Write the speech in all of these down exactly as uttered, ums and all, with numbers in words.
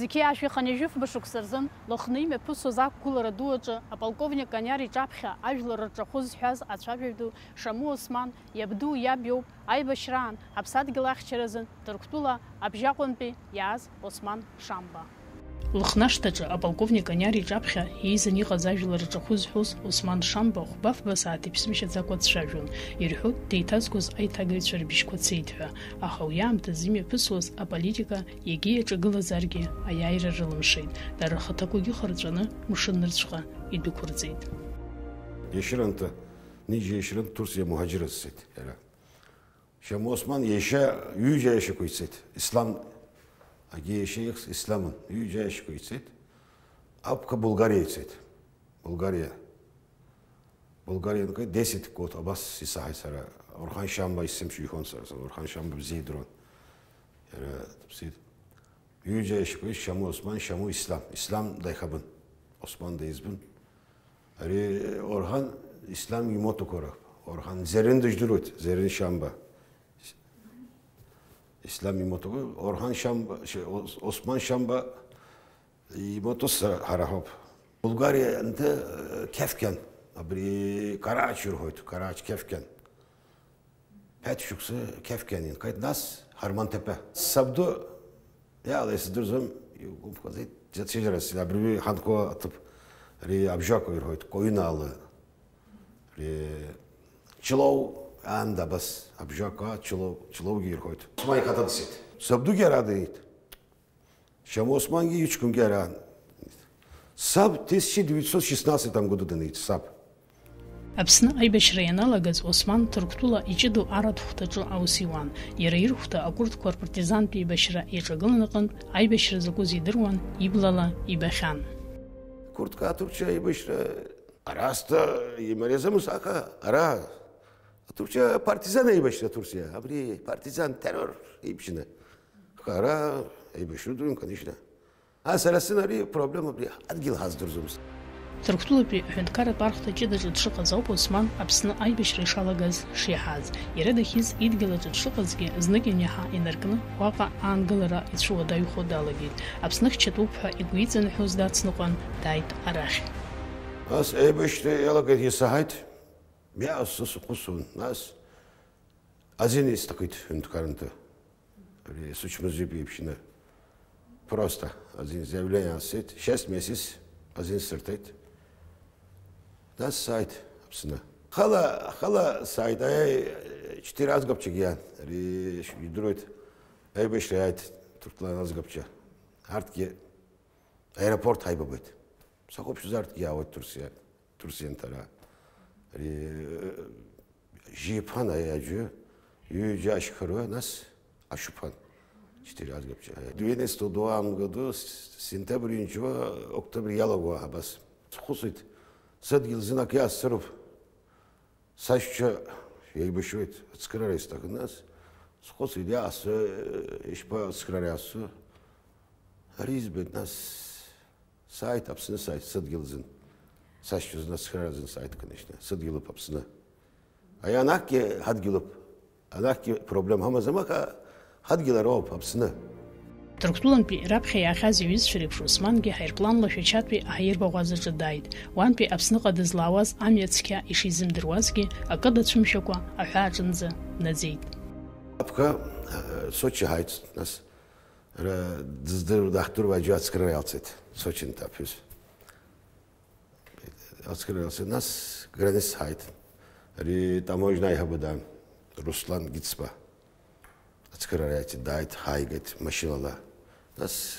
Зқьи ашәи хынҩажәи фба шықәса рзын Лыхны имҩаԥысуаз ақәгылара ду аҿы аполковник Кониар иҿаԥхьа ажәлар рҿахәы зҳәаз ацәажәаҩ ду Шаму Осман иабду иаб иоуп аибашьраан ҳаԥсадгьыл ахьчаразын Ҭырқәтәыла Абжьаҟәантәи иааз Осман Шамба. Лыхны ашҭаҿы аполковник Кониар иҿаԥхьа еизаны иҟаз ажәлар рҿахәы зҳәоз Осман Шамба хәба-фба сааҭ иԥсымшьаӡакәа дцәажәон, ирҳәоит, деиҭазгоз аиҭагаҩцәа рбжьқәа цеит ҳәа, аха уи аамҭазы имҩаԥысуаз аполитика егьи иаҿагылазаргьы аиааира рылымшеит, дара рхаҭақәагьы хырҵәаны мшыннырцәҟа идәықәырҵеит. Иашьыранты, ниџьа иашьыран Турциа муҳаџьыраз сцеит иара. Шьаму Осман иашьа, ҩыџьа иашьақәа ицеит. Ислам, агьи иашьа ихс Исламын, ҩыџьа иашьақәа ицеит. Аԥка Булгариа ицеит. Булгариа. Булгариа нкы десять год абас исаҳаит сара. Орхан Шьамба исымшәо ихон сара, сара Орхан Шьамба бзиа идыруан. Иара дыԥсит. Ҩыџьа иашьақәа, Шьаму Осман, Шьаму Ислам. Ислам даихабын. Осман деизбын. Ари Орхан Ислам имотоқәа рахь. Орхан Зерен дыждыруеит, Зерен Шьамба. Ислам имотоқәа, Орхан Шьамба, Ш-, Ос-, Осман Шьамба имотос ҳара ҳауп. Булгариа нты, э, Кефкен, абри Карач ирҳәоит, Карач Кефкен. Ԥеҭ шықәса Кефкен инхеит, нас Ҳарманҭаԥа. Сабду, иаала исдырӡом, иугәаԥхазеит, џьацәыџьара сида, абыржәы иҳанхо аҭыԥ, ари абжьақәа ирҳәоит, Коинаала, ари Ҷлоу, аанда абас, абжьақәа, Ҷлоу, Ҷлоугьы ирҳәоит. Осман ихаҭа дцеит. Сабдугьы ара дыит. Шьаму Османгьы иҷкәынгьы ара. Саб тысяча девятьсот шестнадцатом году данеит, саб. Аԥсны аибашьра ианалагаз Осман Ҭырқәтәыла иҷыдоу аратә хәҭаҿы аус иуан. Иара ирхәҭа акурдқәа рпартизантә еибашьра иаҿагылан аҟынтә, аибашьра закәыз идыруан, иблала ибахьан. Курдқәа аҭырқәцәа аибашьра ара азҭа имариаӡамызт, аха ара аҭырқәцәа партизан аибашьра Турциа, абри партизан террор еиԥшьны. Аха ара аибашьра дыруан, конечно. А, сара сзын ари проблема абри адгьыл ҳаздырӡомызт. Ҭырқәтәылатәи аҳәынҭқарратә архәҭа ҷыдаҿы дшыҟаз ауп Осман Аԥсны аибашьра ишалагаз шиаҳаз. Иара дахьиз идгьыл аҿы дшыҟазгьы, знык ианиаҳа инаркны уаҟа аангылара ицәуадаҩхо далагеит. Аԥсны хьчатәуп ҳәа игәы иҵанҳәоз дацныҟәан, дааит арахь. Нас аибашьра иалагеит, исаҳаит. Мҩа асы сыхәыцуан, нас азин исҭахит ҳәынҭқарынтәы. Ари сычмазаҩуп еиԥшьны. Просто азин заявление аасҭеит, шесть месяц азин сырҭеит. Нас сааит Аԥсны. Хала, хала сааит, аи, четыре азгапчагьы иан. Ари идыруеит, аибашьра иааит Ҭырқәтәылан азгапча. Арҭгьы аеропорт ҳаибабеит. Сахәаԥшыз арҭгьы иаауеит Турциа, Турциа нҭара. Ари, э, жьи ԥан аи аӡәы, ҩыџьа ашьхаруа, нас ашәы ԥан. Четыре азгапча. Двести два году с-, сентябрь инчуа, октябрь иалаго абас. Схәыцуеит, сыдгьыл зынак иаасцәыруп. Сашьцәа еибашьуеит, ацхыраара исҭахын, нас схәыцит, иаасо, ишԥа ацхыраара иаасо? Ари избеит, нас сааит, Аԥсны сааит, сыдгьыл азын. Сашьцәа зны ацхыраара азын сааит, конечно, сыдгьылуп Аԥсны. Ари анахьгьы ҳадгьылуп, анахьгьы проблема ҳамаӡам, аха ҳадгьыл ароуп, Аԥсны. Ҭырқәтәылантәи раԥхьа иаахьаз иҩызцәа реиԥш Османгьы ҳаирпланла Шәачатәи аҳаирбаӷәазаҿы дааит. Уантәи Аԥсныҟа дызлаауаз амҩа цқьа ишизымдыруазгьы, акы дацәымшәакәа аҳәааҿынӡа днаӡеит. Аԥка, э, Сочи ҳаит, нас, ра-, дыздыр-, даҳдыруа аӡәы ацхыраара иалцеит, Сочи нҭаԥҳәыс. Ацхыраара иалцеит, нас граница ҳаит. Ари таможня аиҳабы даан, Руслан Гицба. Ацхыраара иаҭеит, дааит, ҳааигеит машьынала. Нас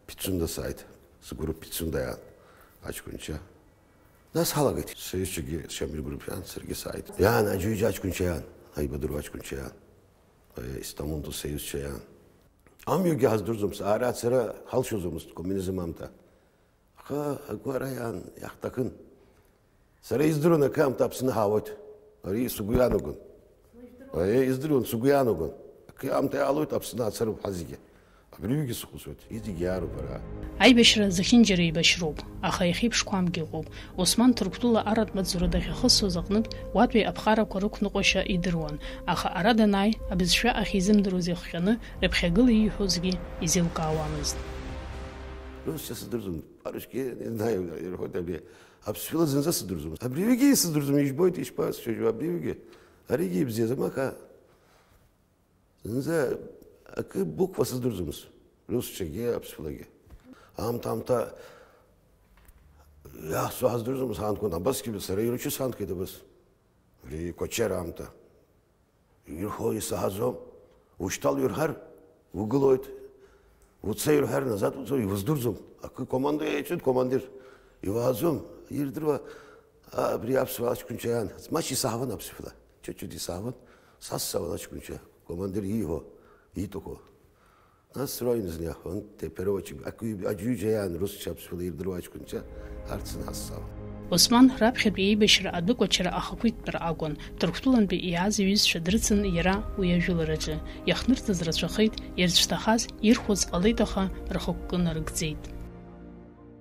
Пицунда сааит, сгәыруп Пицунда иаан, аҷкәынцәа. Нас ҳалагеит, сыҩызцәагьы Шамил гәыруп иаан, саргьы сааит. Иаан, аӡәы-ҩыџьа аҷкәынцәа иаан, аибадыруа аҷкәынцәа иаан. Аи, Истамбултәи сыҩызцәа иаан. Амҩагьы ҳаздырӡомызт, ара ацара ҳалшоӡомызт, коммунизм аамҭа. Аха агәара иаан, иаҳҭахын. Сара издыруан, акы аамҭа Аԥсны ҳаауеит. Ари сгәы иаанагон. Аиеи, издыруан, сгәы иаанагон. Акы аамҭа иаалоит, Аԥсны ацароуп ҳазегьы. Абыржәгьы схәыцуеит, иҵегь иаароуп ара. Аибашьра зехьынџьара еибашьроуп, аха иахьеиԥшқәамгьы ыҟоуп. Осман Ҭырқәтәыла аратә маҵзура дахьахысуаз аҟнытә, уатәи аԥҟарақәа рықәныҟәашьа идыруан, аха ара данааи, абызшәа ахьизымдыруаз ихҟьаны, рыԥхьагыла ииҳәозгьы изеилкаауамызт. Русча сыдырӡом, по-русски, не знаю, ирҳәоит абри. Аԥсшәала зынӡа сыдырӡом. Абри ҩыгьы исыдырӡом, ижәбоит, ишԥасцәажәо абри ҩыгьы. Аригьы ибзиаӡам, аха зынӡа акы буква сыздырӡомызт, русчагьы, аԥсшәалагьы. Аамҭа-аамҭа иаҳзо ҳаздырӡомызт ҳанкәан, абасгьы сара иручыз ҳанкит абас. Ари Кәачара аамҭа. Ирҳәо исаҳаӡом. Ушьҭал ирҳәар, угылоит. Уца ирҳәар, назад уцо, иуздырӡом. Акы команда иаҿын, командир. Иуаӡом, ирдыруа, а, абри аԥсуа аҷкәынцәа иан. Маҷ исаҳауан аԥсшәала. Чуть-чуть исаҳауан. Сассауан аҷкәынцәа. Командир ииҳәо, ииҭаху. Нас сроин зны иаҳәон, теперь очень. Акы, аӡәҩыџьа иан, русча аԥсшәала ирдыруа аҷкәынцәа, арҭ сынҳассауан. Осман раԥхьатәи еибашьра адәыкәачара ахақәиҭтәра акәын, Ҭырқәтәылантәи иааз иҩызцәа дрыцын иара уи ажәылараҿы. Иахнырҵыз рацәахеит, ирцәҭахаз ирхәыц ҟалеит, аха рхықәкы нарыгӡеит.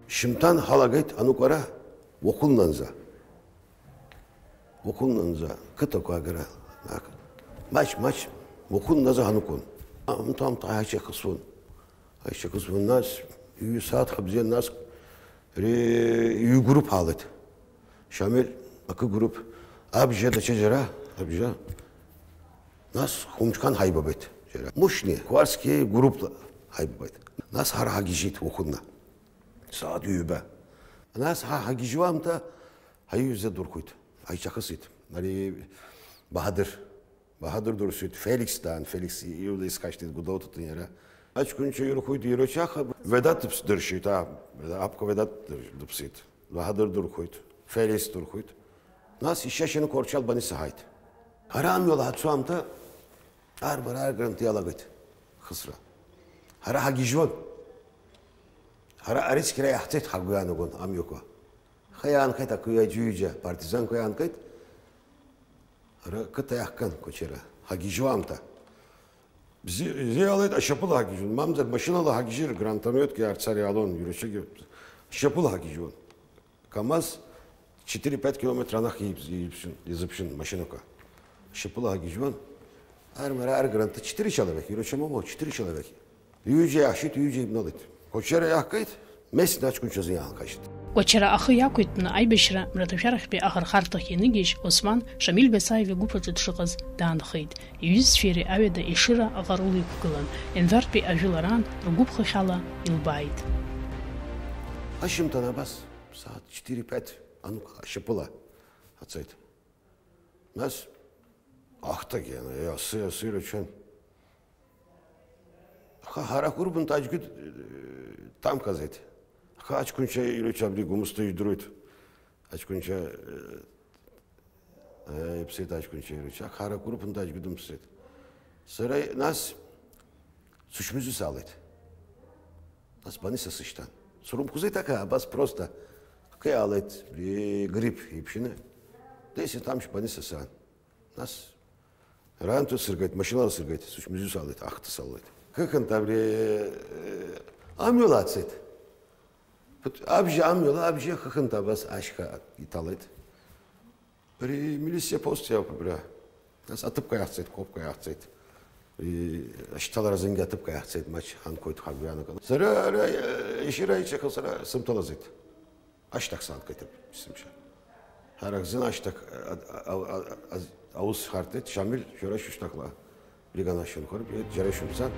Шьымҭан ҳалагеит анукәара, уахынланӡа. Уахынланӡа, қыҭақәа агара, ак-, маҷ, маҷ, уахынланӡа ҳанықәын. Аамҭа-аамҭа аишьа хысуан. Аишьа хысуан, нас, ҩ-сааҭ хабзиан, нас, ри-, ҩ-гәыруп ҳаалеит. Шамил, акы гәыруп, абжьа даҽа џьара, абжьа. Нас Хәымҽхан ҳаибабеит, џьара. Мушьни, Куарски гәырупла ҳаибабеит. Нас ҳара ҳагьежьит уахынла. Сааҭ ҩба. Нас ҳа ҳагьежьуамҭа ҳаиҩыза дурхәит. Ҳаиҿахысит. Ари Баҳадыр. Баҳадыр дурсит. Феликс даан, Феликс иула исхашҭит, Гәдоуҭаҭын иара. Аҷкәынцәа ирхәит, ирычаха, Ведаҭ дыԥс-, дыршьит, аа, Апҟа Ведаҭ дыр-, дыԥсит. Баҳадыр дурхәит. Феликс дурхәит. Нас ишьашьанқәа рҽалбан исаҳаит. Ара амҩала ҳацо аамҭа арбара аргрант иалагеит хысра. Ҳара ҳагьежьуан. Ҳара арицқьара иаҳҭеит, ҳагәы иаанагон амҩақәа. Аха иаанхеит ақыҩ аӡәҩыџьа партизанқәа иаанхеит. Ара қыҭа иаҳган Кәачара. Ҳагьежьуа аамҭа. Бзи-, бзиа иалеит, ашьапыла ҳагьежьуан. Мамзар машьынала ҳагьежьыр, гранатометки аарцар иаалон, иручагьы. Ашьапыла ҳагьежьуан. КамАЗ четыре-пять километр анахь ииԥс-, ииԥшын, изыԥшын машьынақәа. Шьапыла ҳагьежьуан. Армара аргрант четыре человек, ируча момо, четыре человек. Ҩыџьа иаҳшьит, ҩыџьа ибналеит. Кәачара иаҳгеит, Месина аҷкәынцәа азы иаанхашьт. Кәачара ахы иақәиҭтәны аибашьра мраҭашәарахьтәи ахырхарҭахь ианыгьежь, Осман Шамиль Басаев игәыԥ аҿы дшыҟаз даанхеит. Иҩызцәеи иареи аҩада Ешыра аҟарул иқәгылан, Енвартәи ажәылараан ргәыԥ хыхьала илбааит. Ашьыжьымҭан абас, сааҭ четыре-пять анук ашьапыла ҳацеит. Нас ахҭагьы, асы, асы ирацәан. Аха ҳара ҳгәырбынҭа аӡәгьы, э, ҭамхаӡеит. Аха аҷкәынцәа ирацәа абри Гәымсҭа ижәдыруеит. Аҷкәынцәа, э, э, иԥсит аҷкәынцәа ирацәа. Аха ҳара ҳгәырбынҭа аӡәгьы дымԥсит. Сара нас сучмизу салеит. Нас Баниса сышьҭан. Сурымхәыцит аха, абас просто. Акы иаалеит, грипп иԥшьны. Десять тамшь Баниса саан. Нас раамҭа сыргеит, машьынала сыргеит, сучмизу салеит, ахҭа салеит. Хыхынтә абри, э, амҩала ацеит. Ԥыҭ-, абжьы амҩала, абжьы хыхынтә абас ашьха иҭалеит. Ари милициа пост иоуп абра. Нас аҭыԥқәа иаҳцеит, қәабқәа иаҳцеит. И, ашьҭалара азынгьы аҭыԥқәа иаҳцеит, маҷ ҳанқәоит ҳагәҩанагала. Сара ара, э, ешыра аиҿаха сара сымҭалазеит. Ашьҭахь саанкеит, есымша. Ҳара ҳзын ашьҭахь, а, а, а, а, а, аус ҳарҭеит, Шамиль, шәара шәышьҭахьла. Риган ашьхынҳәра, џьара ишәымцан.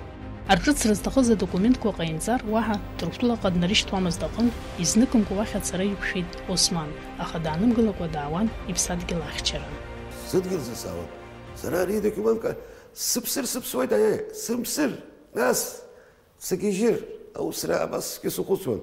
Арҿыцра зҭахыз адокументқәа ҟаимҵар, уаҳа Ҭырқәтәылаҟа днарышьҭуамызт аҟынтә, изныкымкәа уахь ацара иқәшәеит Осман, аха даанымгылакәа даауан иԥсадгьыл ахьчара. Сыдгьыл зысаауан. Сара ари адокументқәа сыԥсыр, сыԥсуеит, аиеи, сымԥсыр, нас, сагьежьыр, аусра абасгьы сахәыцуан.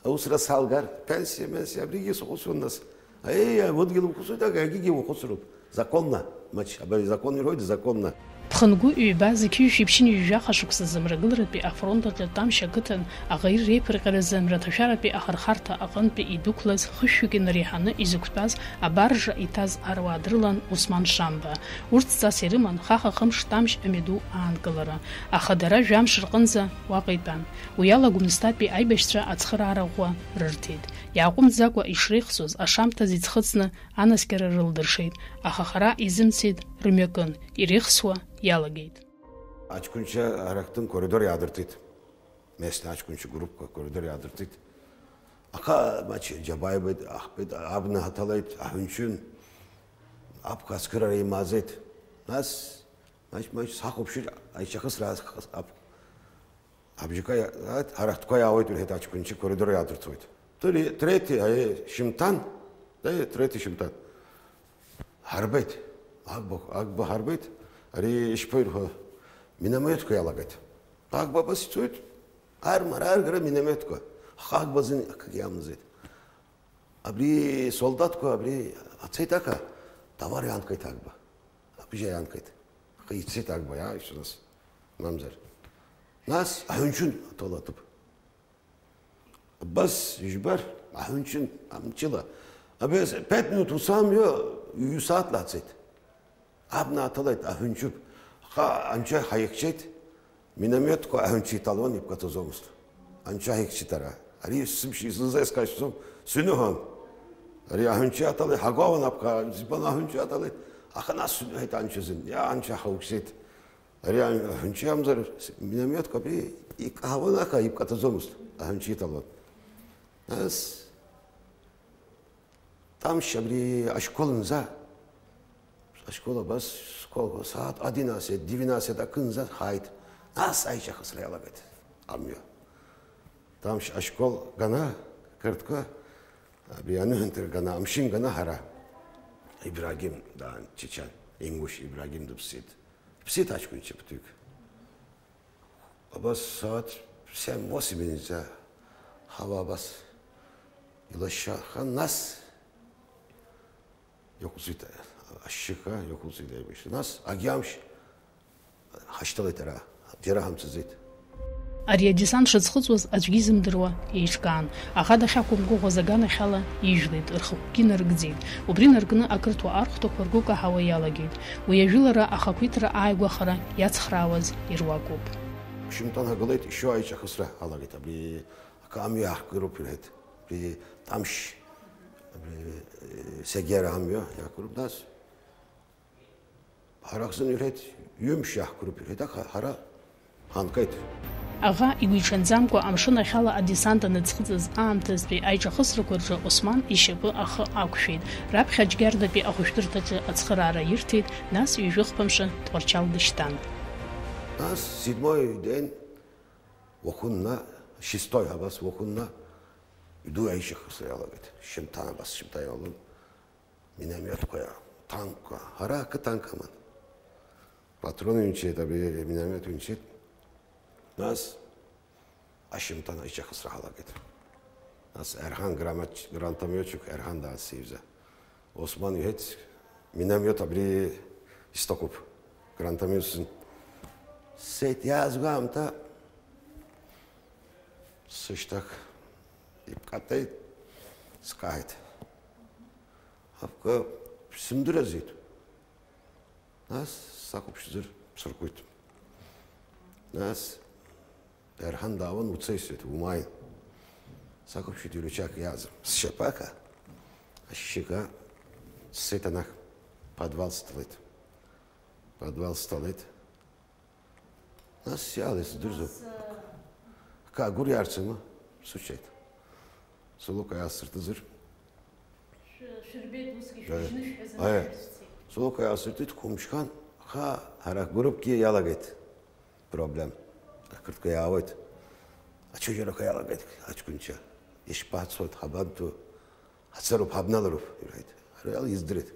Аусра салгар, пенсиа, менсиа, абригьы сахәыцуан нас. Аиеи, удгьыл ухәыцуеит, ага, егьигьы ухәыцроуп. Законно, маҷ, абри закон ирҳәоит, законно. Ԥхынгәы ҩба зқьи жәшәи ԥшьынҩажәи жәаха шықәса зымрагыларатәи афронт аҿы Тамшь ақыҭан аӷа ир реиԥырҟьаразы мраҭашәаратәи ахырхарҭа аҟынтәи идәықәлаз хышәҩык инареиҳаны изықәтәаз абаржа иҭаз аруаа дрылан Осман Шамба. Урҭ ҵас ирыман хаха-хымш Тамшь амҩаду аанкылара, аха дара жәамш рҟынӡа уаҟа итәан. Уи ала Гәымсҭатәи аибашьцәа ацхыраара ӷәӷәа рырҭеит. Иааҟәымҵӡакәа ишреихсуаз, ашамҭаз иӡхыҵны анаскьара рылдыршеит, аха хара изымцеит, рымҩакын, иреихсуа иалагеит. Аҷкәынцәа арахьтәын коридор иаадыртит. Местный аҷкәынцәа группқәа акоридор иаадыртит. Аха маҷ џьабаа ибеит, аҳ-, абна аҭалеит, аҳәынҷын, абқәа ацәгьарара имааӡеит. Нас, маҷ-маҷ сахәаԥшыр, аиҿахысра аазхаз аб-, абжьқәа иа-, ат-, арахьтәқәа иаауеит, рҳәеит, аҷкәынцәа коридор иаадыртуеит. Три-, третий, аиеи, шьымҭан, аиеи, третий шьымҭан. Ҳарбеит. Агба, агба ҳарбеит. Ари ишԥоирҳәо, минометқәа иалагеит. Агба абас ицоит. Армара аргара минометқәа. Аха агба азын акгьы иамаӡеит. Абри солдатқәа абри ацеит аха, товар иаанхеит агба. Абжьы иаанхеит. Аха ицеит агба, иааишьҭ нас. Мамзар. Нас аҳәынҷын аҭалатәуп. Абас ижәбар, аҳәынҷын амчыла. Абас пять минут ус амҩа, ҩ-сааҭла ацеит. Абна аҭалеит, аҳәынҷуп. Аха анцәа ҳаихьчеит, минометқәа аҳәынҷы иҭалон, иԥкаҭәаӡомызт. Анцәа ҳаихьчеит ара. Ари сымшьи зынӡа исхашҭӡом, сыҩныҳәон. Ари аҳәынҷы аҭалеит, ҳагәауан аԥхьа, избан аҳәынҷы аҭалеит. Аха нас сыҩныҳәеит анцәа зын. Иа, анцәа ҳаухьчеит. Ари аҳәынҷы иамазар, минометқәа абри икаҳауан, аха иԥкаҭәаӡомызт, аҳәынҷы иҭалон. Нас Тамшь абри ашкол нӡа, ашкол абас, школ сааҭ одиннадцать, двенадцать акынӡа ҳааит. Нас аиҿахысра иалагеит амҩа. Тамшь ашкол ганы, қырҭқәа, абри аныҳәынҭра ганы, амшын ганы ҳара. Ибрагим даан, чечен, ингуш Ибрагим дыԥсит. Иԥсит аҷкәынцәа ԥҭҩык. Абас сааҭ семь-восемь инҵәа ҳауа абас илашьцахан, нас иаҟәыҵит ашьшьыҳәа, иаҟәыҵит аибашьра. Нас агьамшь ҳашьҭалеит ара, џьара ҳамцаӡеит. Ари адесант шыӡхыҵуаз аӡәгьы изымдыруа еиҿкаан. Аха дахьақәымгәыӷуаз аганахьала ижәлеит, рхықәкгьы нарыгӡеит. Убри наркны ақырҭуа архәҭақәа ргәы каҳауа иалагеит. Уи ажәылара ахақәиҭра ааигәахара иацхраауаз ируакуп. Шьымҭан ҳагылеит, ишьо аиҿахысра ҳалагеит. Абри акы амҩа иаҳкыроуп, ирҳәеит. Абри Тамшь, абри, э, Сегера амҩа иақәыруп, нас. Ҳара ҳзын, ирҳәеит, ҩымш иаҳкыроуп, ирҳәеит, аха ҳара ҳанкеит. Аӷа игәиҽанӡамкәа амшын ахьала адесант аныӡхыҵыз аамҭазтәи аиҿахысрақәа рҿы Осман ишьапы ахы ақәшәеит. Раԥхьа Џьгьардатәи ахәышәтәырҭаҿы ацхыраара ирҭеит, нас ҩажәихԥа мшы Тҟәарчал дышьҭан. Нас седьмой день уахынла, шестой абас уахынла, иду аиҿахысра иалагеит. Шьымҭан абас, шьымҭан иалалон. Минометқәа, танкқәа, ҳара ақыҭанк ҳаман. Патрон ҩнчеит, абри миномет ҩнчеит. Нас ашьымҭан аиҿахысра ҳалагеит. Нас Ерҳан грамат-, гранатометчик Ерҳан даацеивза. Осман иҳәеит, миномет абри исҭахуп, гранатомет сзын. Сеит, иаазго аамҭа сышьҭак иԥкаҭәеит, скаҳаит. Апкы сымдырӡеит. Нас сахәаԥшӡар сыркуеит. Нас Ерҳан даауан, уцеи, сҳәеит, умааин. Сахәаԥшит, иручак иаазым. Сшьапака, ашьшьыга, сцеит анахь, подвал сҭалеит. Подвал сҭалеит. Нас иаалеит, сдырӡом. Нас, э, акы агәыр иаарцама? Сучеит. Сулука иаасыртызар? Шәы-, шәырбеит, усгьы Э. шәыжьны шәҳәазаны Э. шәцеит. Сулука иаасыртит, Қәымшхан, аха ҳара ҳгурупгьы иалагеит проблем. Ақырҭқәа иаауеит. Ачыжьарақәа иалагеит, аҷкәынцәа. Ишԥацоит, ҳабанҭәу? Ҳацароуп, ҳабналароуп, ирҳәеит. Ари ала издырит.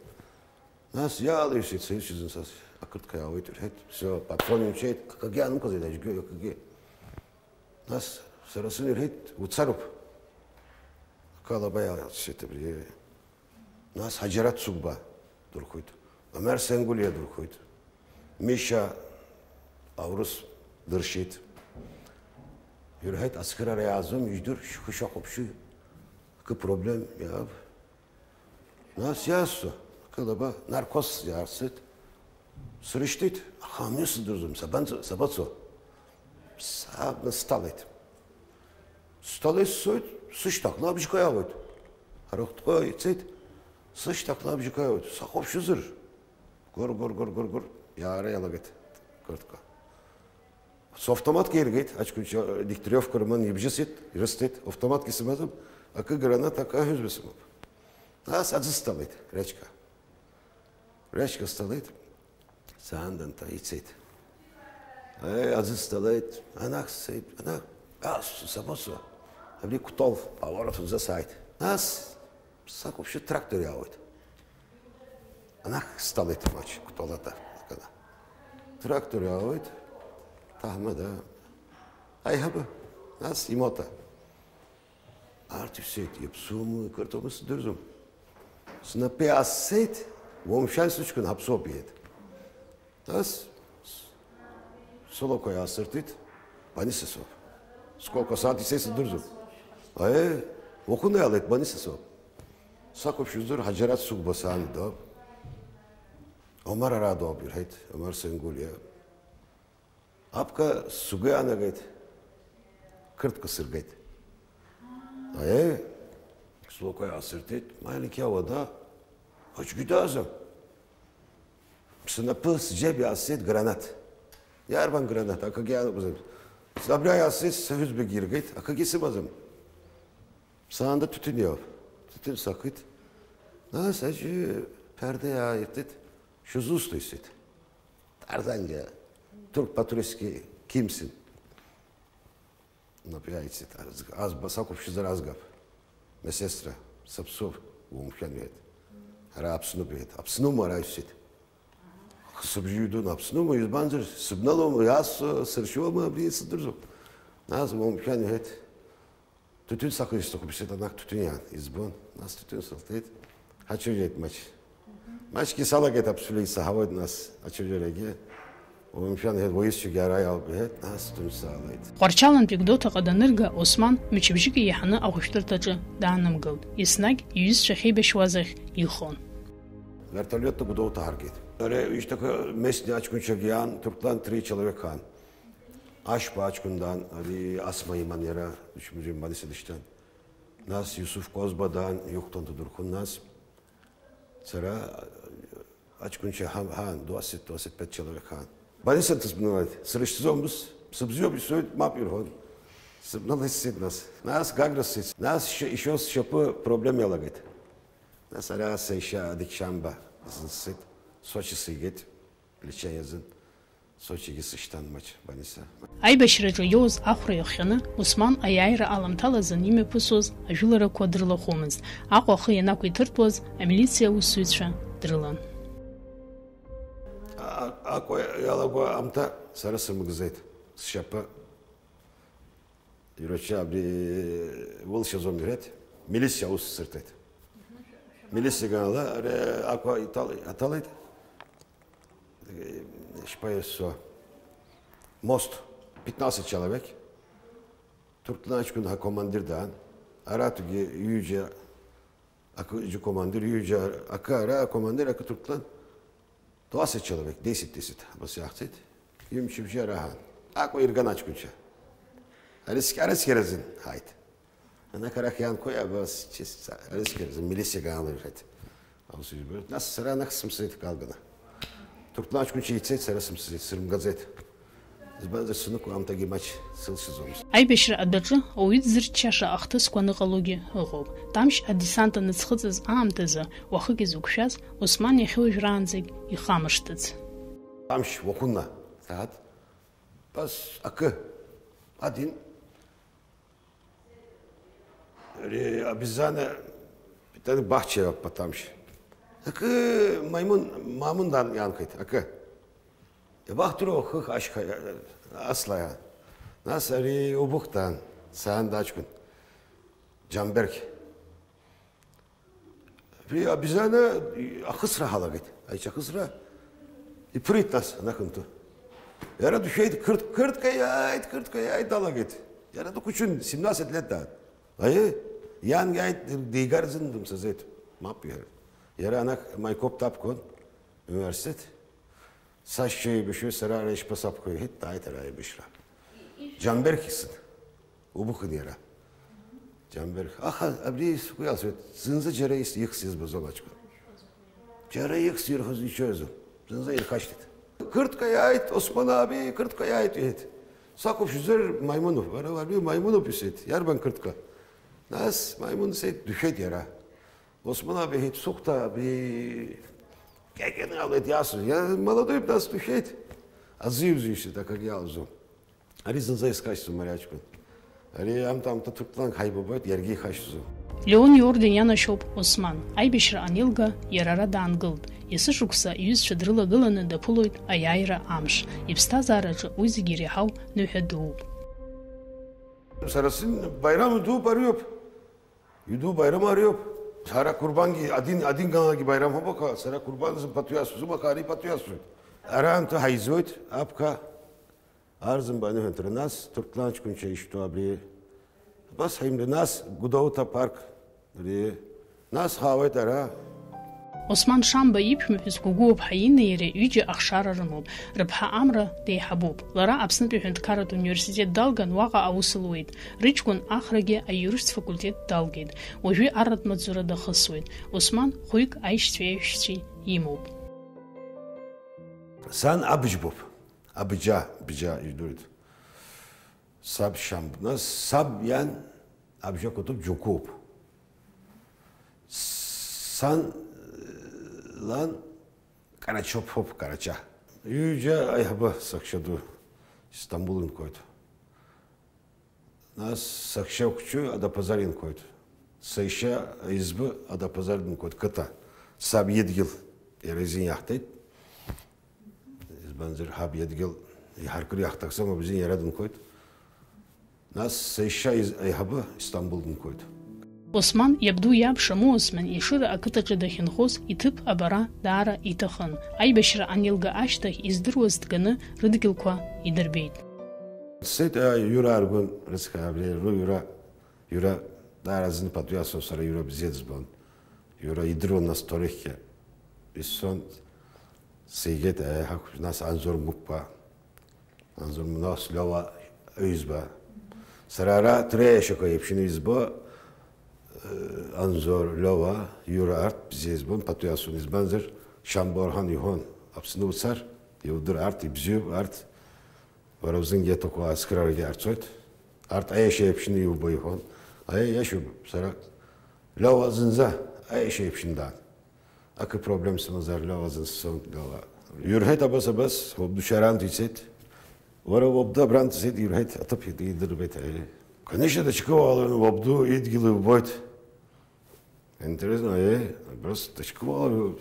Нас иаалыҩсит, саҩсызын сас, ақырҭқәа иаауеит, ирҳәеит. Всё, патрон ҩнцәеит, акгьы аанымхаӡеит, аџьгьы, акгьы. Нас сара сымҩа ирҳәеит, уцароуп. Акы алаба иаалыҩсит абри. Нас Ҳаџьараҭ Цугба дырхәит. Омер Сенгулиа дырхәит. Миша аурыс дыршьит. Ирҳәеит, ацхыраара иаазом, ижәдыр, шәхы шәахәаԥши, акы проблем иааб. Нас иасҳәо, акы лаба, наркоз иаарцеит. Срышьҭит, аха амҩа сыдырӡом, сабанӡа-, сабацо? Саабны сҭалеит. Сҭалеит, сцоит, сышьҭахьла абжьқәа иаауеит. Арахәҭҟа ицеит, сышьҭахьла абжьқәа иаауеит. Сахәаԥшызар? Гәыр, гәыр, гәыр, гәыр, гәыр, иаара иалагеит ақырҭқәа. Савтоматк иргеит, аҷкәынцәа, Дегтяревка Роман ибжьысит, ирысҭеит, автоматк исымаӡам, акы граната, акы аҳәызба сымоуп. Нас аӡы сҭалеит, Речка. Речка сҭалеит, саан данҭа, ицеит. Аи, аӡы сҭалеит, анахь сцеит, анахь, ас, сабацо? Абри Кәтол, аорҭ аӡа сааит. Нас, сақәыԥшит, трактор иаауеит. Анахь сҭалеит маҷ, Кәтолата, акала. Трактор иаауеит, ҭаҳмада, аиҳабы, нас имоҭа. Арҭ исеит, иаԥсуаму, иқырҭуаму сыздырӡом. Снапы иаассеит, уамшәан сыҷкәын ҳаԥсуоуп, иҳәеит. Нас сылақәа иаасыртит, Баниса соуп. Сколько сааҭ исеит сыздырӡом. Аиеи, уахынла иаалеит, Баниса соуп. Сақәыԥшьозар, Ҳаџьараҭ Сугба саан доуп. Омар ара доуп, ирҳәеит, Омар Сенгулиа. Аԥка сгәы иаанагеит, қырҭк сыргеит. Аиеи, слоқәа иаасыртит, Малик иауада, аӡәгьы дааӡам. Снапы сџьеб иаасеит гранат. Иарбан гранат? Акгьы иаанагӡам. Абра иаасеит, саҳәызбагьы иргеит, акгьы сымаӡам. Саанда ҭыҭын иоуп. Ҭыҭын сакит. Нас аӡәы ԥарда иааиртит. Шәызусҭои, сҳәеит. Тарзангьы, ҭырқә патуристски кимсин. Напы иааицеит, азг-, азба сақәыԥшызар азгап. Месесра, саԥсуп, умшәан, иҳәеит. Ара Аԥснуп, иҳәеит. Аԥснума ара, исҳәеит. Сыбжьы идун, Аԥснума, избанзар, сыбналома, иасо, сыршьуама, абри сыдырзу. Нас умшәан, иҳәеит. Ҭыҭын сахар исҭахуп, исҳәеит, анахь ҭыҭын иаан, избон. Нас ҭыҭын сылҭеит. Ҳачыжәеит маҷ. Маҷгьы салагеит аԥсуа исаҳауеит, нас ачыжәарагьы. Умшәан, иҳәеит, уаҩызцәагьы ара иалоуп, иҳәеит, нас ҭыҭын саалеит. Ҟәарчалантәи Гәдоуҭаҟа данырга, Осман мчыбжьык еиҳаны ахәышәтәырҭаҿы даанымгылт. Еснагь иҩызцәа ахьеибашьуаз ахь ихон. Вертолетла Гәдоуҭа ҳаргеит. Ари ишьҭахьҟа местный аҷкәынцәагьы иаан, Ҭырқәтәылан три человек аан. Ашьба аҷкәын даан, ари Асма иман иара, дычмыжәимбан исыдышьҭан. Нас Иусуф Козба даан, ихәҭан ҭадырхәын нас. Сара аҷкәынцәа ҳа-, ҳаан, двадцать, двадцать пять человек ҳаан. Баниса дысбналеит, срышьҭӡомызт, сыбзиоуп исҳәоит, мап ирҳәон. Сыбналеит сцеит нас. Нас Гагра сцеит. Нас ишьо-, ишьо сшьапы проблема иалагеит. Нас ара саишьа Адик Шьамба сынсцеит, Сочи сигеит. Лича иазын, Сочигьы сышьҭан маҷ, Баниса. Аибашьраҿы иоуз ахәра иахҟьаны, Осман аиааира аламҭалазын имҩаԥысуаз ажәыларақәа дрылахәымызт. Аҟәа ахы ианақәиҭыртәуаз, амилициа аусзуҩцәа дрылан. А-, Аҟәа иалаго аамҭа сара сымгӡеит, сшьапы Ироча абри уылшьаӡом, иҳәеит, милициа аус сырҭеит. Милициа ганала ари Аҟәа иҭал-, аҭалеит. Ишԥаиасуа? Мост, пятнадцать человек. Ҭырқәтәылан аҷкәын ҳакомандир даан. Аратәгьы ҩыџьа, акы, џьы командир, ҩыџьа, акы ара акомандир, акы Ҭырқәтәылан. Двадцать человек, десять, десять, абас иаҳҵеит. Ҩымчыбжьа раҳан. Аҟәа ирган аҷкәынцәа. Арыцқь-, арыцқьаразын ҳааит. Анак арахь иаанкои абас, чисто арыцқьаразын, милициа гаала ирҳәеит. Аус ижәбоит. Нас сара анахь сымцеит калганы. Ҭырқәтәылан аҷкәынцәа ицеит, сара сымцеит, срымгаӡеит. Избанзар, сынықәу аамҭагьы маҷ сылшаӡомызт. Аибашьра адәаҿы ауаҩы дзырччаша ахҭысқәа аныҟалогьы ыҟоуп. Тамшь адесант аныӡхыҵыз аамҭазы, уахык изықәшәаз, Осман иахьа уажәраанӡагь ихамышҭыц. Тамшь уахынла, сааҭ бас акы, адин, Ари абизана питани баҳча иоуп, Ԥаҭамшь. Акы Маймун, Мамун дан иаанхеит, акы. Иабахдыруа хых ашьха, асла иаан. Нас ари убыхҭан, саан даҷкәын. Џьамберг. Абри абизана ахысра ҳалагеит, аиҿахысра. Иԥырит нас анахынтәы. Иара дшәеит, қырҭ-, қырҭка иааит, қырҭка иааит, далагеит. Иара дыхәыҷын, семнадцать лет даан. Аиеи, иан иааит, дигар зын дымцаӡеит. Мап иҳәеит. Иара анахь Маикоп дақәгон, университет. Сашьцәа еибашьуеит, сара ара ишԥасабхәеи, иҳәеит, дааит ара аибашьра. Џьамберг исын. Убыхын иара. Џьамберг. Аха абри сгәы иалсуеит, зынӡа џьара ис-, ихс избаӡом аҷкәын. Џьара ихс ирҳәоз ичоизу. Зынӡа ирхашҭит. Қырҭка иааит, Осман аби, қырҭка иааит, иҳәеит. Сақәыԥшӡар Маимунов, бара уаҩы Маимунов исеит, иарбан қырҭка? Нас Маимун сеит, дышәеит иара. Осман аб иҳәеит, сыхәҭа абри кьакьаны иҟалеит иасыз. Иа-, молодой нас дышәеит. Аӡы иузишеит, акагьы иалзом. Ари зынӡа исхашҭӡом ари аҷкәын. Ари амта-амта ҭырқәтәыланк ҳаибабоит, иаргьы ихашҭӡом. Леон иорден ианашьоуп Осман. Аибашьра анилга, иара ара даангылт. Есышықәса иҩызцәа дрылагыланы даԥылоит аиааира амш. Иԥсҭазаараҿы уи зегьы иреиҳау ныҳәа дууп. Сара син байрам дууп ариоуп. Иду байрам ариоуп. Сара Курбангьы адин, адин ганагьы байрам ҳәа баха, сара Курбанзы пату иасу, зумаха ари пату иасуеит. Араамҭа ҳаизоит, аԥка, арзымба аныҳәанҭара, нас Ҭырқәтәылан ҷкәынцәа ишьҭоу абри. Абас ҳаимда, нас Гәдоуҭа апарк, ари, нас ҳаауеит ара. Осман Шамба иԥшәмаԥҳәыс Гәыгәыуаԥҳа Иннеи иареи ҩыџьа ахшара рымоуп. Рыԥҳа Амра деиҳабуп. Лара Аԥснытәи аҳәынҭқарратә университет далган, уаҟа аус луеит. Рыҷкәын Ахрагьы аиуристтә факультет далгеит. Уажәы арратә маҵзура дахысуеит. Осман хәҩык аишьцәеи аиҳәшьцәеи имоуп. Сан Абыџьбоуп. Абыџьа, Быџьа, ижәдыруеит. Саб Шьамб, нас саб иан Абжьа Кәатыԥ Џьоукоуп. Сан, лан Карачоԥ ҳәоуп, Карача. Ҩыџьа аиҳабы сахьа ду Истамбул инхоит. Нас сахьа хәҷы Адапазар инхоит. Саишьа избы Адапазар дынхоит, қыҭа. Саб идгьыл иара изин иаҳҭеит. Избанзар, ҳаб идгьыл иҳаркыр иаҳҭахӡам, абзиа иара дынхоит. Нас саишьа из-, аиҳабы Истамбул дынхоит. Осман иабду иаб Шаму Осман Ешыра ақыҭаҿы дахьынхоз иҭыԥ абара даара иҭахын. Аибашьра анилга ашьҭахь издыруаз дганы рыдгьылқәа идырбеит. Сцеит, а, Иура аргәын, рыцҳа, абри рыҩра, Иура даара зны пату иасуан, сара Иура бзиа дызбон. Иура идыруан нас Ҭорыхьгьы. Иссон, сигеит, аиҳа, нас Анзор Мықәба. Анзор Мықәба, Леуа аҩызба. Сара ара Ҭреиа ашьаҟа еиԥшны избо, э, Анзор, Леуа, Иура арҭ бзиа избон, пату иасуан, избанзар, Шамба Орҳан иҳәон, Аԥсны уцар, иудыр, арҭ ибзиоуп, арҭ Уара узынгьы аҭаху ацхыраарагьы ҟарҵоит. Арҭ аиашьа еиԥшны иубо иҳәон. Аиа, иашоуп, сара Леуа зынӡа аиашьа еиԥшны даан. Акы проблем сымазар Леуа зын сцон, Леуа. Иурҳәеит абас, абас, уабду шьаранӡа ицеит. Уара уабду абранӡа ицеит, иурҳәеит, аҭыԥ идырбеит, аиа. Конечно, дычкуалын, уабду идгьыл иубоит. Интересно, э, просто дычкуалын.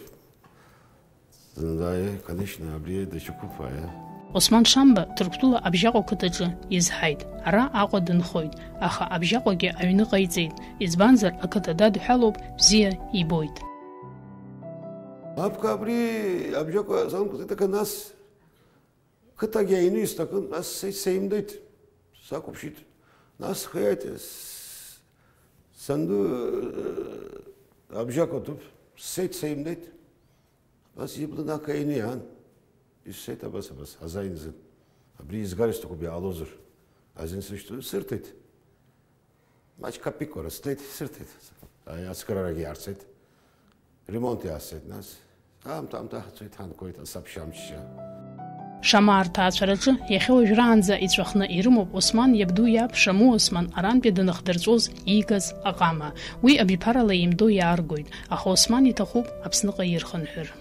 Зынӡа, э, конечно, абри дычкуп, э. Осман Шамба Ҭырқәтәыла Абжьаҟәа қыҭаҿы изҳаит. Ара Аҟәа дынхоит, аха Абжьаҟәагьы аҩны ҟаиҵеит, избанзар, ақыҭа дадҳәалоуп, бзиа ибоит. Апка абри Абжьаҟәа санкәыҵит, аха нас қыҭагьы аҩны исҭахын, нас се-, сеимдеит, сақәыԥшит. Нас схы иааит, с-, санду, э, Абжьаҟәа ҭыԥ, сцеит, сеимдеит. Абас ибла накаианы иаан, исҳәеит, абас, абас, азааин изын. Абри изгар исҭахуп, иаалозар. Азин сышьҭоу, сырҭеит. Маҷк капикора сҭеит, сырҭеит. Аи, ацхыраарагьы иаарцеит. Ремонт иаасцеит, нас. Аамҭа, аамҭа ҳацоит, ҳанхоит, асабшьамчча. Шамаа рҭаацәараҿы иахьа уажәраанӡа иҵәахны ирымоуп Осман иабду иаб Шаму Осман арантәи данахдырҵәоз иигаз аҟама. Уи абиԥарала еимдо иааргоит, аха Осман иҭахуп Аԥсныҟа ирхынҳәыр.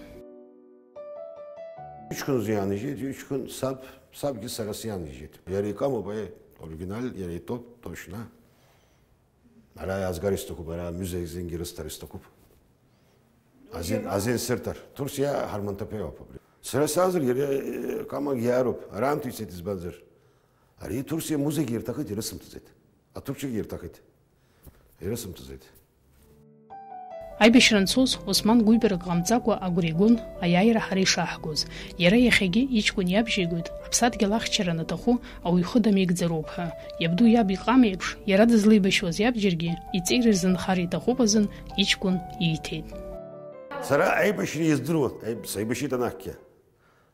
Иҷкәын зианижьеит, иҷкәын саб, сабгьы сара сианижьеит. Иара икамоуп, аи, оригинал, иара итәоуп, точно. Ара иаазгар исҭахуп, ара амузеи зегьы рысҭар исҭахуп. Азин, азин сырҭар. Ҭурсиа ҳарманҭаԥеиуп абри. Сара саазар, иара, э, камагь иаароуп. Араамҭа ицеит, избанзар. Ари Ҭурсиа музеигьы ирҭахеит, ирысымҭаӡеит. Аҭурчагьы ирҭахеит. Ирысымҭаӡеит. Аибашьра анцоз, Осман гәыҩбарак ҟамҵакәа агәра игон аиааира ҳара ишаҳгоз. Иара иахьагьы иҷкәын иабжьеигоит, аԥсадгьыл ахьчара анаҭаху, ауаҩ ихы дамеигӡароуп ҳәа. Иабду иаб иҟама еиԥш, иара дызлеибашьуаз иабџьаргьы иҵеира рзынхар иҭахуп азын иҷкәын ииҭеит. Сара аибашьра издыруан, аиб-, саибашьит анахьгьы.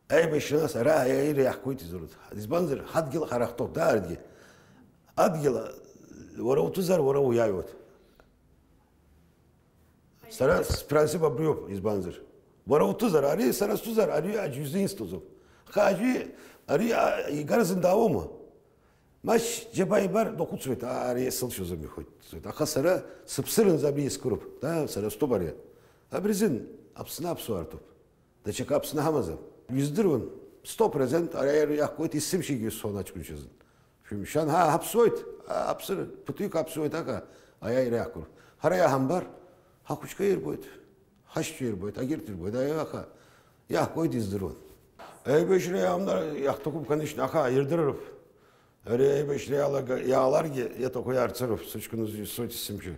Аибашьра нас ара аиааира иаҳкуеит изыруит. Избанзар, ҳадгьыл ҳара ҳтәоуп, дааргьы. Адгьыл, уара уҭәызар, уара уиааиуеит. Сара спринцип абриоуп, избанзар. Уара уҭәызар, ари сара стәызар, ари аӡәы изы инстәызоуп. Аха аӡәы, ари, а, игар зындаауама? Маҷ џьабаа ибар дхәыцуеит, ари сылшоз мҩахәыҵуеит. Аха сара сыԥсыранӡа абри искыруп, да, сара стәоуп ари. Абри азын Аԥсны аԥсуаа ртәуп. Даҽакы Аԥсны ҳамаӡам. Издыруан, сто процент ари аиааира иаҳкуеит, есымшагьы исҳәон аҷкәынцәа азын. Шәымшәан, ҳа ҳаԥсуеит, а, аԥсыра, ԥыҭҩык ҳаԥсуеит, аха аиааира иаҳкуп. Ҳара иаҳамбар, ҳахәыҷқәа ирбоит, ҳашьцәа ирбоит, агьырҭ ирбоит, аиаха иаҳкуеит, издыруан. Аибашьра иаамҭа иаҳҭахуп, конечно, аха ирдырыртә. Ари аибашьра иалага-, иааларгьы, иаҭаху иаарцароуп, сыҷкәын узы исоит есымша.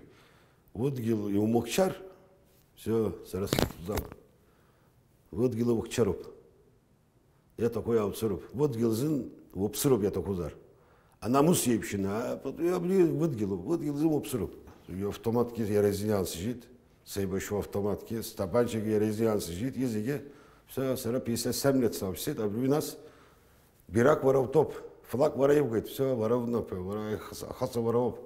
Удгьыл иумыхьчар, всё, сара сыхьӡам. Удгьыл иумыхьчароуп. Иаҭаху иаауцароуп. Удгьыл азын уԥсыроуп иаҭахузар. Анамус еиԥшын, а, абри удгьылуп, удгьыл азын уԥсыроуп. Автоматгьы иара изы иаансыжьит, сеибашьуа автоматгьы, стапанчагьы иара изы иаансыжьит, изегьы, всё, сара пятьдесят семь лет саусит, абри нас Бирак уара утәоуп, флаг уара иугеит, всё, уара унапы, уара ихаҵа, ахаҵа уара уоуп.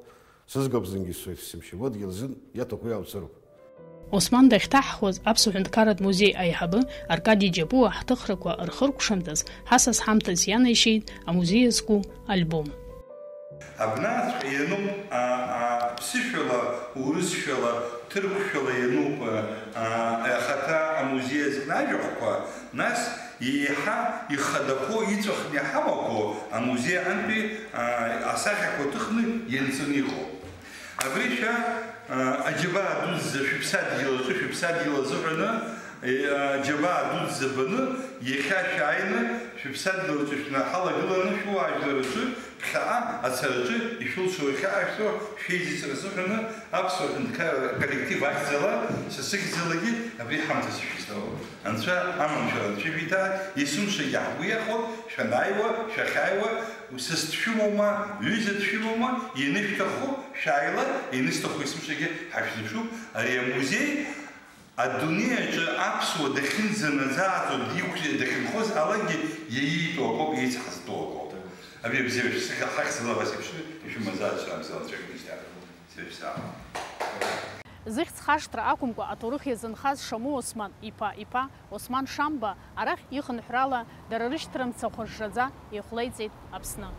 Сызгәаԥ зынгьы сцоит есымша, удгьыл азын иаҭаху иаауцароуп. Осман дахьҭаҳхуаз Аԥсуа ҳәынҭқарратә музеи аиҳабы Аркади Џьапуа ҳҭыхрақәа рхыркәшамҭаз ҳасас ҳамҭас ианеишьеит амузеи иазку альбом. Абнаҵәҟьа иануп, а, а, ԥсышәала, урысшәала, ҭырқәшәала иануп, а, а, ахаҭа амузеи азкны ажәахәқәа, нас еиҳа ихадақәоу, иҵәахны иҳамақәоу амузеи антәи, а, асахьақәа ҭыхны ианҵаны иҟоуп. Абри шәа, а, аџьабаа дуӡӡа шәыԥсадгьыл аҿы, шәыԥсадгьыл азыҳәаны, е, аџьабаа дуӡӡа баны, иахьа шәааины, шәыԥсадгьыл аҿы шәнаҳалагыланы, шәуаажәлар рҿы, ԥхьаҟа ацараҿы ишәылшо иахьа ашәҭуа шәеизыҵра азыҳәаны аԥсуа ҳәынҭқарра коллектив ахьӡала, са сыхьӡалагьы абри ҳамҭас ишәызҭалоит. Анцәа аманшәала анцәа шәиҭааит, есымшагьы ҳгәы иахәон, шәанааиуа, шәахьааиуа, сасцәымоума, ҩыза дшәымоума, ианышәҭаху шәааила, ианысҭаху есымшагьы ҳашәзыԥшуп. Ари амузеи адунеи аҿы аԥсуа дахьынӡанаӡааӡо, диқәшәа-, дахьынхоз алакгьы иаитәу акоуп, еицҳазтәу акоуп. Абри абзиара шәсыхьа-, ҳахьӡала абас еиԥшны ишәымазааит, шәамзала анцәа шәмышьҭахь. Сеиԥш саама. Зыхьӡ хашҭра акәымкәа, аҭоурых иазынхаз Шаму Осман иԥа иԥа Осман Шамба арахь ихынҳәрала дара рышьҭра мцахә жжаӡа ихәлеиҵеит Аԥсны.